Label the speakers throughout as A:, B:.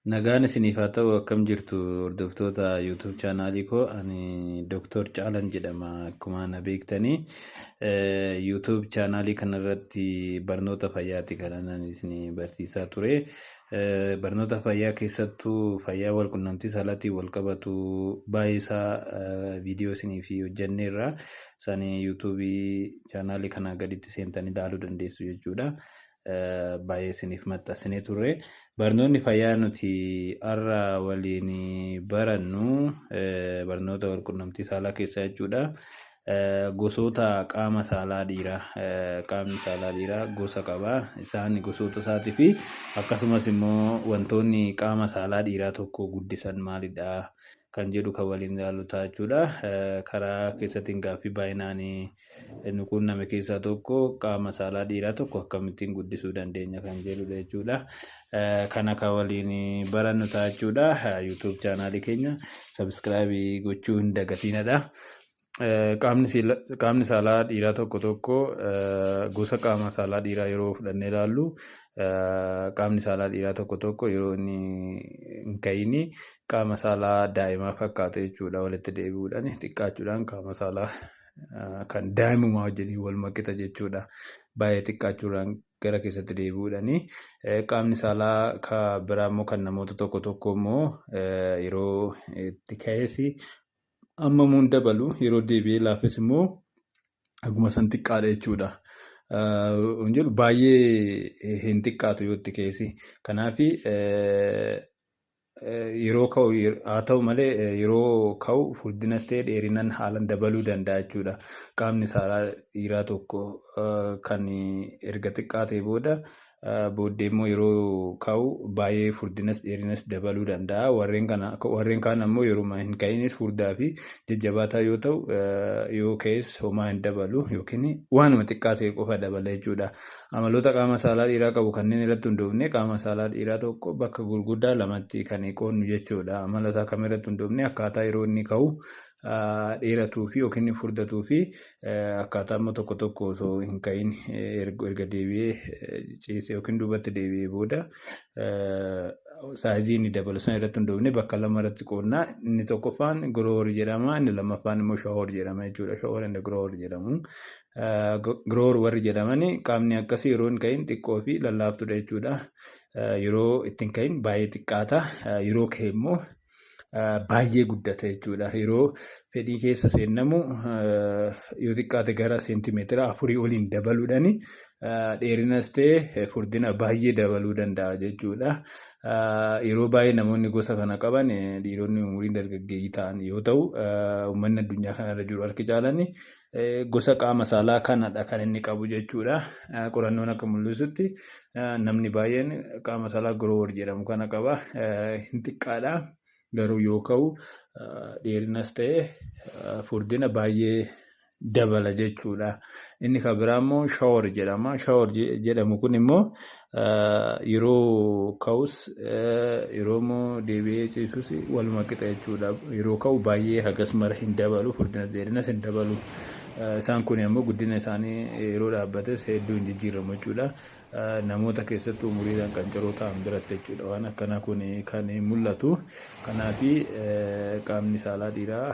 A: Nagaan isiniif haa ta'u. Akkam jirtu, hordoftoota YouTube chaanaalii koo? Ani Dooktor Caalan jedhama. Akkuma na beektanii, YouTube chaanaalii kanarratti barnoota fayyaati kan ani isin barsiisaa ture. Barnoota fayyaa keessattuu fayyaa walqunnamtii saalaatiin wal qabatu baay'ee isaa viidiyoo isiniif hojjenneerra. Isaanii YouTube chaanaalii kanaa gaditti seentanii ilaaluu dandeessu jechuudha. Baay'ee isiniif maxxansinee turre. Barnoonni fayyaa nuti har'a waliin barannu barnoota walqunnamtii saalaa keessaa jechuudha. Gosoota qaama saalaa dhiiraa, qaamni saalaa dhiiraa gosa qaba. Isaan gosoota isaatii fi akkasumas immoo wantoonni qaama saalaa dhiiraa tokko guddisan maalidha kan jedhu kan waliin ilaallu ta'a jechuudha. Karaa keessattiin gaaffii baay'inaan nu quunname keessaa tokko qaama saalaa dhiiraa tokko akkamittiin guddisuu dandeenya kan jedhudha jechuudha. Kana kan waliin barannu ta'a jechuudha. YouTube chaanaalii keenya subscribe gochuu hin dagatinadha. Qaamni saalaa dhiiraa tokko tokko, gosa qaama saalaa dhiiraa yeroo fudhannee ilaallu, qaamni saalaa dhiiraa tokko tokko yeroo inni hin ka'in qaama saalaa daa'imaa fakkaata jechuudha. Walitti deebi'uudhaan, xiqqaachuudhaan qaama saalaa kan daa'imumaa wajjin wal maqixa jechuudha. Baay'ee xiqqaachuudhaan gara keessatti deebi'uudhaan, qaamni saalaa kan biraa immoo, kan namoota tokko tokko immoo, yeroo itti ka'es hammamuun dabalu, yeroo deebi'ee laafes immoo akkuma san xiqqaadha jechuudha. Hin jedhu, baay'ee hin xiqqaatu yoo itti ka'es. Kanaaf yeroo ka'u, haa ta'u malee, yeroo ka'u furdinas ta'e dheerinaan haalaan dabaluu danda'a jechuudha. Qaamni saalaa dhiiraa tokko kan erga xiqqaatee booda, booddee immoo yeroo ka'u baay'ee furdinas dheerinas dabaluu danda'a. Warreen kana, warreen kaan ammoo yeroo hin ka'inis furdaa fi jajjabaataa yoo ta'u, yoo ka'es homaa hin dabalu yookiin waanuma xiqqaa ta'e qofa dabala jechuudha. Amaloota qaama saalaa dhiiraa qabu kanneen irratti hundoofne qaama saalaa dhiiraa tokko bakka gurguddaa lamatti kan qoodnu jechuudha. Amala isaa kam irratti hundoofne? Akkaataa yeroo inni ka'u dheeratuu fi yookiin furdatuu fi akkaataa immoo tokko tokko osoo hin ka'in erga deebi'ee ciisee yookiin duubatti deebi'ee booda saayizii inni dabalu sana irratti hundoofne bakka lama irratti qoodna. Inni tokkoffaan grower jedhama. Inni lammaffaan immoo shower jedhama jechuudha. Shower and grower jedhamu. Grower warri jedhaman, qaamni akkasii yeroo hin ka'in xiqqoo fi lallaaftuudha jechuudha. Yeroo itti hin ka'in baay'ee xiqqaata. Yeroo ka'e immoo baay'ee guddata jechuudha. Yeroo fedhii keessa seennamu yoo xiqqaate gara seentimeetira 4 oliin dabaluudhaan dheerinas ta'e furdina baay'ee dabaluu danda'a jechuudha. Yeroo baay'ee namoonni gosa kana qaban dhiironni umuriin dargaggeeyyii ta'an yoo ta'u, uummanni addunyaa kanarra jiru harki caalan gosa qaama saalaa kanadha kan inni qabu jechuudha. Qorannoon akka mul'isutti namni baay'een qaama saalaa grower jedhamu kana qaba. Hin xiqqaadha. Garuu yoo ka'u dheerinas ta'e furdina baay'ee dabala jechuudha. Inni kan biraa immoo shower jedhama. Shower jedhamu kun immoo yeroo ka'us, yeroo immoo deebi'ee ciisus waluma qixa jechuudha. Yeroo ka'u baay'ee hagas mara hin dabalu, furdina dheerinas hin dabalu. Isaan kun immoo guddina isaanii yeroo dhaabbates hedduu hin jijjiiramu jechuudha. Namoota keessattuu umuriidhaan qancaroo ta'an biratti jechuudha. Waan akkanaa kun kan mul'atu. Kanaaf qaamni saalaa dhiiraa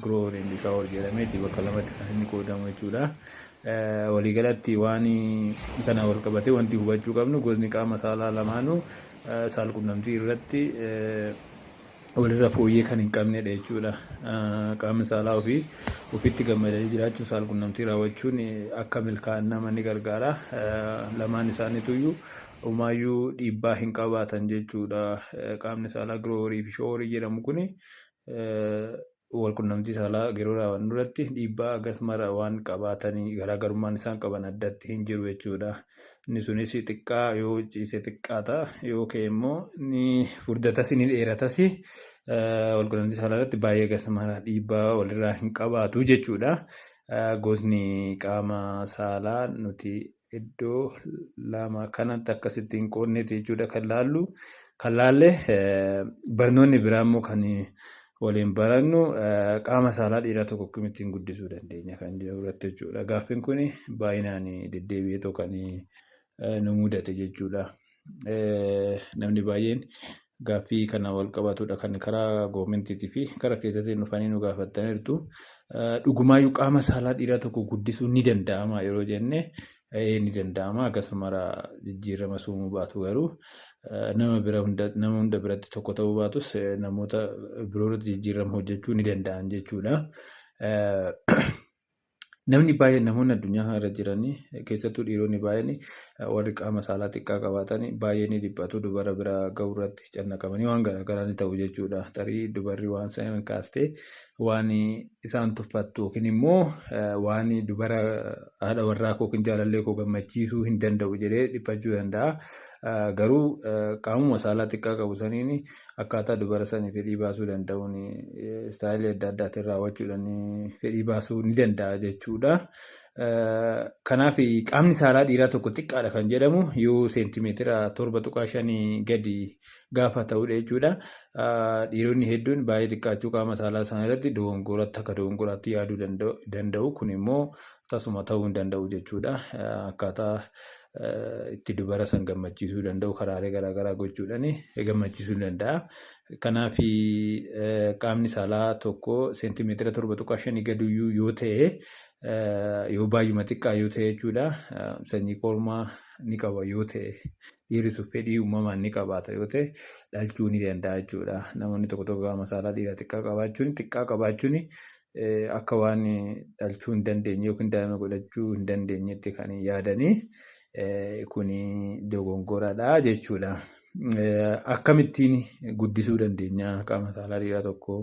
A: grower and shower jedhameeti bakka lamatti kan inni qoodamu jechuudha. Waliigalatti waan kana wal qabatee wanti hubachuu qabnu, gosni qaama saalaa lamaanuu saalqunnamtii irratti walirra fooyyee kan hin qabnedha jechuudha. Qaamni saalaa ofii ofitti gammadanii jiraachuun, saalqunnamtii raawwachuun akka milkaa'an nama ni gargaara. Lamaan isaaniituyyuu homaayyuu dhiibbaa hin qabaatan jechuudha. Qaamni saalaa growerii fi showerii jedhamu kuni walqunnamtii saalaa yeroo raawwannu irratti dhiibbaa hagas mara waan qabaatanii garaagarummaan isaan qaban addatti hin jiru jechuudha. Inni sunis xiqqaa yoo ciise xiqqaata, yoo ka'e immoo ni furdatas, ni dheeratas. Walqunnamtii saalaa irratti baay'ee hagas mara dhiibbaa walirraa hin qabaatu jechuudha. Gosni qaama saalaa nuti iddoo lama kanatti akkasitti hin qoodneeti jechuudha kan laallu. Kan laalle barnoonni biraa immoo kan waliin barannu qaama saalaa dhiiraa tokko akkamittiin guddisuu dandeenya kan jedhu irratti jechuudha. Gaaffiin kun baay'inaan deddeebi'eetoo kan nu mudate jechuudha. Namni baay'een Gaaffii kana wal qabatudha kan karaa goomentiitii fi karaa keessatti dhufanii nu gaafataniirtu. Dhugumaayyuu qaama saalaa dhiiraa tokko guddisuun ni danda'ama yeroo jenne, ni danda'ama. Akkasuma jijjiirama suumuu baatu garuu nama bira hunda, nama hunda biratti tokko ta'uu baatus, namoota biroo irratti jijjiirama hojjechuu ni danda'an jechuudha. Namni baay'een, namoonni addunyaa kanarra jiran, keessattuu dhiironni baay'een warri qaama saalaa xiqqaa qabaatan baay'ee ni dhiphatu. Dubara bira gahuu irratti cannaqamanii waan garaagaraa ni ta'u jechuudha. Tarii dubarri waan sana kaastee waan isaan tuffattu yookiin immoo waan dubara haadha warraa koo yookiin jaalallee koo gammachiisuu hin danda'u jedhee dhiphachuu danda'a. Garuu qaamuma saalaa xiqqaa qabu saniin akkaataa dubara sanii fedhii baasuu danda'uun istaayilii adda addaatiin raawwachuudhaan fedhii baasuu ni danda'a jechuudha. Kanaaf qaamni saalaa dhiiraa tokko xiqqaadha kan jedhamu yoo seentimeetira 7.5 gadi gaafa ta'udha jechuudha. Dhiironni hedduun baay'ee xiqqaachuu qaama saalaa isaanii irratti dogongoratti akka dogongoraatti yaaduu danda'u. Kun immoo tasuma ta'uu hin danda'u jechuudha. Akkaataa itti dubara san gammachiisuu danda'u karaalee garaagaraa gochuudhaan gammachiisuu danda'a. Kanaaf qaamni saalaa tokko seentimeetira 7.5 gadiyyuu yoo ta'e, yoo baay'uma xiqqaa yoo ta'e jechuudha. Sanyii kormaa ni qaba yoo ta'e, dhiirri sun fedhii uumamaan ni qabaata yoo ta'e, dhalchuu ni danda'a jechuudha. Namoonni tokko tokko qaama saalaa dhiiraa xiqqaa qabaachuun akka waan dhalchuu hin dandeenye yookiin daa'ima godhachuu hin dandeenyetti kan yaadanii, kuni dogongoradha jechuudha. Akkamittiin guddisuu dandeenya, qaama saalaa dhiiraa tokko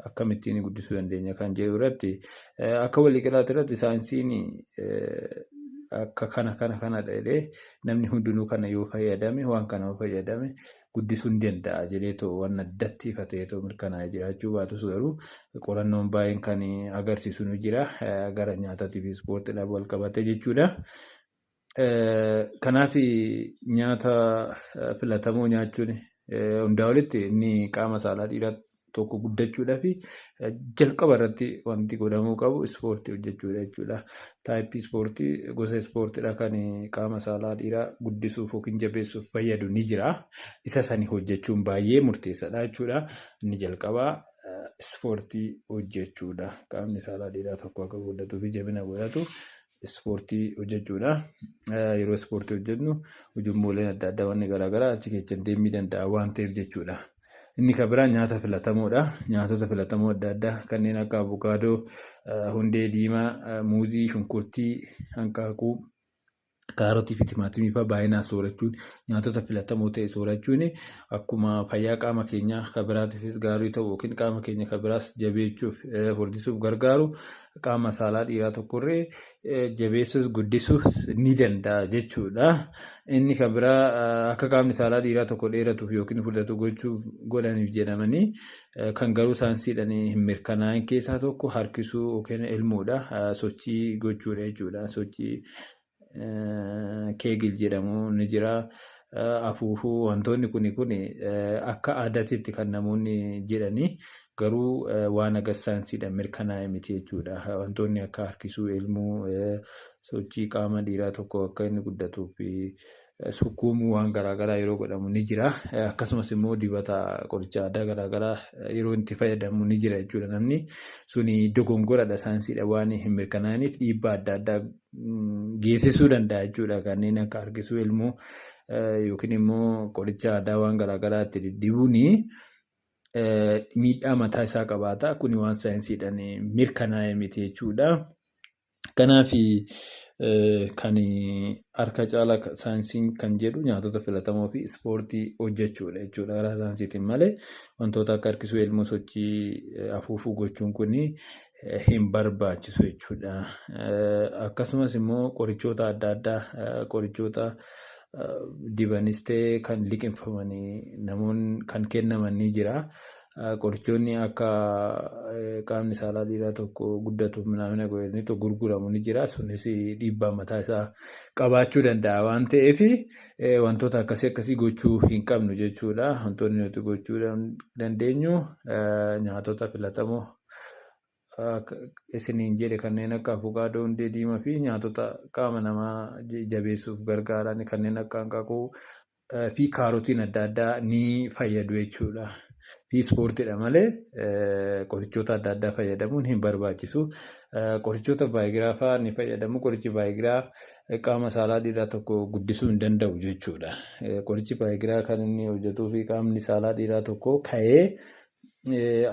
A: akkamittiin guddisuu dandeenya kan jedhu irratti, akka waliigalaatti irratti saayinsiin akka kana kana kanadha jedhee namni hundinuu kana yoo fayyadame, waan kana yoo fayyadame guddisuu ni danda'a jedhee too waan addatti ifa ta'ee too mirkanaa'ee jiraachuu baatus, garuu qorannoon baay'een kan agarsiisu ni jira, gara nyaataatii fi ispoortiidhaan wal qabate jechuudha. Kanaaf nyaata filatamoo nyaachuun hundaa olitti inni qaama saalaa dhiiraa tokko guddachuudhaaf jalqaba irratti wanti godhamuu qabu ispoortii hojjechuudha jechuudha. Taayippii ispoortii, gosa ispoortiidha kan qaama saalaa dhiiraa guddisuuf yookiin jabeessuuf fayyadu ni jira. Isa sani hojjechuun baay'ee murteessaadha jechuudha. Inni jalqabaa ispoortii hojjechuudha. Qaamni saalaa dhiiraa tokko akka guddatuu fi jabina godhatu ispoortii hojjechuudha. Yeroo ispoortii hojjennu ujummooleen adda addaa, wanni garaagaraa achi keessa deemuu danda'a waan ta'eef jechuudha. Inni kan biraa nyaata filatamoodha. Nyaatota filatamoo adda addaa kanneen akka abukaadoo, hundee diimaa, muuzii, shunkurtii, hanqaaquu, kaarotii fi timaatimii fa'aa baay'inaan soorachuun, nyaatota filatamoo ta'e soorachuun, akkuma fayyaa qaama keenyaa kan biraatiifis gaarii ta'u yookiin qaama keenya kan biraas jabeechuuf, furdisuuf gargaaru, qaama saalaa dhiiraa tokkorree jabeessuus guddisuus ni danda'a jechuudha. Inni kan biraa akka qaamni saalaa dhiiraa tokko dheeratuuf yookiin furdatu gochuuf godhaniif jedhamanii kan garuu saayinsiidhaan hin mirkanaa'in keessaa tokko harkisuu yookiin elmuudha. Sochii gochuudha jechuudha. Sochii Kegel jedhamu ni jira. Afuufuu, wantoonni kun akka aadaatitti kan namoonni jedhanii garuu waan agas saayinsiidhaan mirkanaa'e miti jechuudha. Wantoonni akka harkisuu, elmuu, sochii qaama dhiiraa tokko akka inni guddatuuf sukkuumuu waan garaagaraa yeroo godhamu ni jira. Akkasumas immoo dibata qoricha aadaa garaagaraa yeroo itti fayyadamu ni jira jechuudha. Namni suni dogongoradha, saayinsiidhaan waan hin mirkanaa'iniif dhiibbaa adda addaa geessisuu danda'a jechuudha. Kanneen akka harkisuu, elmuu yookiin immoo qoricha aadaa waan garaagaraa itti diddibuuni miidhaa mataa isaa qabaata. Kuni waan saayinsiidhaan mirkanaa'e miti jechuudha. Kanaaf kan harka caalaa saayinsiin kan jedhu nyaatota filatamoo fi ispoortii hojjechuudha jechuudha. Karaa saayinsiitiin malee wantoota akka harkisuu, elmuu, sochii afuufuu gochuun kuni hin barbaachisu jechuudha. Akkasumas immoo qorichoota adda addaa, qorichoota dibanis ta'e kan liqimfamanii namoonni kan kennaman ni jira. Qorichoonni akka qaamni saalaa dhiiraa tokko guddatuuf minamina godhanii gurguramu ni jira. Sunis dhiibbaa mataa isaa qabaachuu danda'a waan ta'eef wantoota akkasii akkasii gochuu hin qabnu jechuudha. Wantoonni nuti gochuu dandeenyu nyaatota filatamoo isiniin jedhe kanneen akka avukaadoo, hundee diimaa fi nyaatota qaama namaa jabeessuuf gargaaran kanneen akka hanqaaquu. fi kaarotiin adda addaa ni fayyadu jechuudha. Fi ispoortiidha malee qorichoota adda addaa fayyadamuun hin barbaachisu. Qorichoota Viagra fa'aa ni fayyadamu. Qorichi Viagra qaama saalaa dhiiraa tokko guddisuu hin danda'u jechuudha. Qorichi Viagra kan inni hojjetuu fi qaamni saalaa dhiiraa tokko ka'ee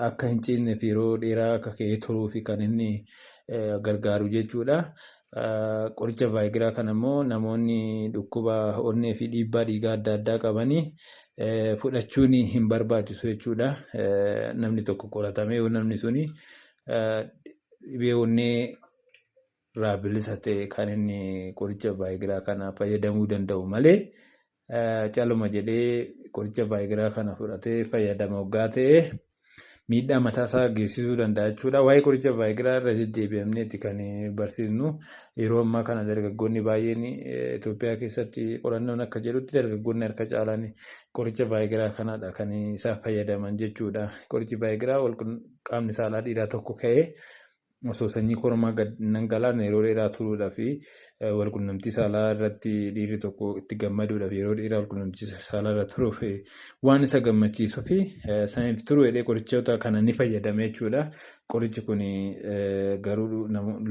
A: akka hin ciisneef, yeroo dheeraa akka ka'ee turuu fi kan inni gargaaru jechuudha. Qoricha Viagra kana immoo namoonni dhukkuba onnee fi dhiibbaa dhiigaa adda addaa qabanii fudhachuun hin barbaachisu jechuudha. Namni tokko qoratamee yoo namni suni dhibee onnee irraa bilisa ta'e kan inni qoricha Viagra kana fayyadamuu danda'u malee, caluma jedhee qoricha Viagra kana fudhatee fayyadama hoggaa ta'e miidhaa mataasaa geessisuu danda'a jechuudha. Waa'ee qoricha Viagra irra deddeebi'amneeti kan barsiisnu. Yeroo ammaa kana dargaggoonni baay'een, Itoophiyaa keessatti qorannoon akka jedhutti, dargaggoonni harka caalaan qoricha Viagra kanadha kan isaan fayyadaman jechuudha. Qorichi Viagra qaamni saalaa dhiiraa tokko ka'ee osoo sanyii kormaa gad dhangalaasne yeroo dheeraa turuudhaa fi walqunnamtii saalaa irratti dhiirri tokko itti gammaduudhaaf, yeroo dheeraa walqunnamtii saalaa irra turuuf waan isa gammachiisuu fi saniif turu jedhee qorichoota kana ni fayyadama jechuudha. Qorichi kun garuu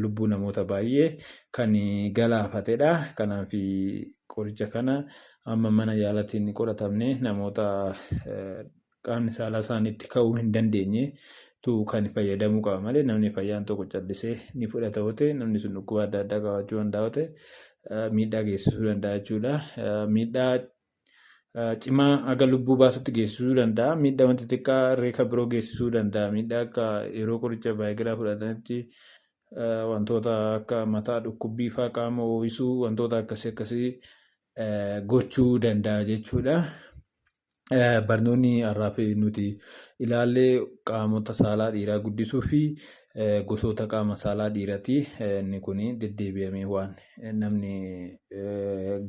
A: lubbuu namoota baay'ee kan galaafatedha. Kanaaf qoricha kana amma mana yaalaatiin qoratamne namoota qaamni saalaa isaaniitti ka'uu hin dandeenye tu kan fayyadamuu qaba malee, namni fayyaan tokko callisee ni fudhata yoo ta'e, namni sun dhukkuba adda addaa qabaachuu danda'a yoo ta'e, miidhaa geessisuu danda'a jechuudha. Miidhaa cimaa haga lubbuu baasutti geessisuu danda'a. Miidhaa wanti xiqqaa reeka biroo geessisuu danda'a. Miidhaa akka yeroo qoricha Viagra fudhatanitti wantoota akka mataa dhukkubbii fa'aa, qaama ho'isuu, wantoota akkasii akkasii gochuu danda'a jechuudha. Barnoonni har'aaf nuti ilaallee qaamota saalaa dhiiraa guddisuu fi gosoota qaama saalaa dhiiraati. Inni kun deddeebi'amee waan namni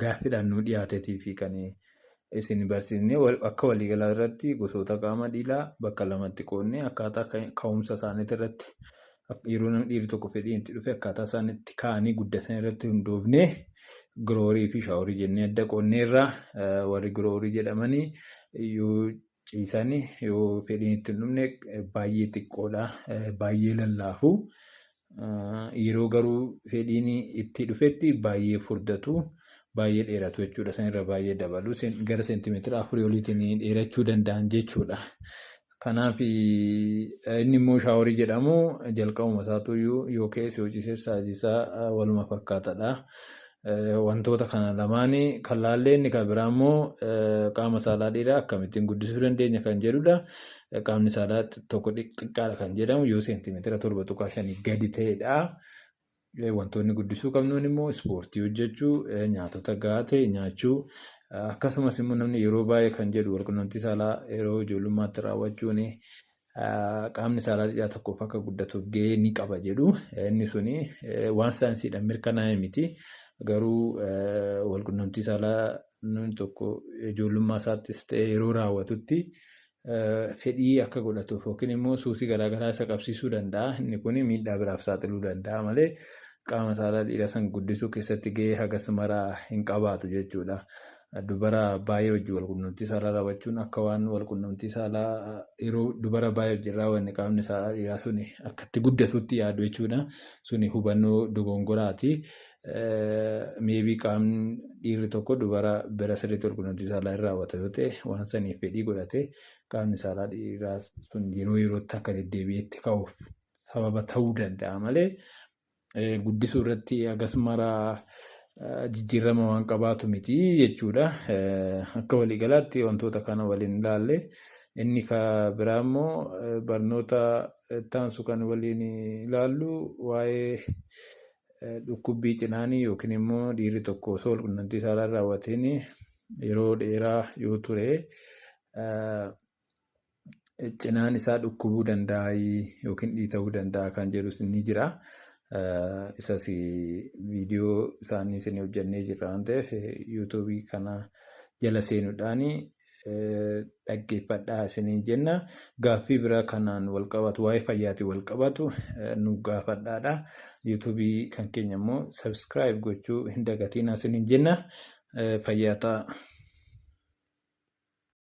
A: gaaffiidhaan nu dhiyaateetii fi kan isin barsiisne. Akka waliigalaa irratti gosoota qaama dhiiraa bakka lamatti qoodnee, akkaataa ka'umsa isaaniitii irratti, yeroo namni dhiirri tokko fedhiin itti dhufe, akkaataa isaan itti ka'anii guddatan irratti hundoofnee grower fi shower jennee adda qoodneerra. Warri grower jedhamanii yoo ciisan, yoo fedhiin itti hin dhufne, baay'ee xiqqoodha, baay'ee lallaafu. Yeroo garuu fedhiin itti dhufetti baay'ee furdatu, baay'ee dheeratu jechuudha. Sanirra baay'ee dabalu, gara seentimeetira 4 oliitiin dheerachuu danda'an jechuudha. Kanaaf inni immoo shower jedhamu jalqabuma isaatu yoo ka'es yoo ciises size isaa waluma fakkaatadha. Wantoota kana lamaan kan laallee, inni kan biraa immoo qaama saalaa dhiiraa akkamittiin guddisuu dandeenya kan jedhudha. Qaamni saalaa tokko xiqqaadha kan jedhamu yoo seentimeetira 7.5 gadi ta'edha. Wantoonni guddisuu qabnuun immoo ispoortii hojjechuu, nyaatota gahaa ta'e nyaachuu, akkasumas immoo namni yeroo baay'ee kan jedhu walqunnamtii saalaa yeroo ijoollummaatti raawwachuun qaamni saalaa dhiiraa tokkoof akka guddatuuf gahee ni qaba jedhu. Inni suni waan saayinsiidhaan mirkanaa'e miti. Garuu walqunnamtii saalaa namni tokko ijoollummaa isaattis ta'e yeroo raawwatutti fedhii akka godhatuuf yookiin immoo suusii garaagaraa isa qabsiisuu danda'a. Inni kun miidhaa biraaf saaxiluu danda'a malee qaama saalaa dhiiraa san guddisuu keessatti gahee hagas maraa hin qabaatu jechuudha. Dubara baay'ee wajjin walqunnamtii saalaa raawwachuun akka waan walqunnamtii saalaa yeroo dubara baay'ee wajjin raawwanne qaamni saalaa dhiiraa suni akka itti guddatutti yaadu jechuudha. Suni hubannoo dogongoraati. Maybe qaamni dhiirri tokko dubara bira sirriitti walqunnamtii saalaa hin raawwata yoo ta'e, waan saniif fedhii godhate, qaamni saalaa dhiiraa sun yeroo yerootti akka deddeebi'eetti ka'uuf sababa ta'uu danda'a malee guddisuu irratti hagas maraa jijjiirama waan qabaatu miti jechuudha. Akka waliigalaatti wantoota kana waliin ilaalle. Inni biraa immoo barnoota itti aansu kan waliin ilaallu waa'ee dhukkubbii cinaanii yookiin immoo dhiirri tokko osoo walqunnamtii saalaa hin raawwatiin yeroo dheeraa yoo ture cinaan isaa dhukkubuu danda'a yookiin dhiita'uu danda'a kan jedhus ni jira. Isas viidiyoo isaanii isin hojjennee jirra waan ta'eef, YouTube kana jala seenuudhaan dhaggeeffadhaa isiniin jenna. Gaaffii biraa kanaan wal qabatu, waa'ee fayyaatiin wal qabatu, nu gaafadhaadha. YouTube kan keenya immoo subscribe gochuu hin dagatinaa isiniin jenna. Fayyaa ta'a.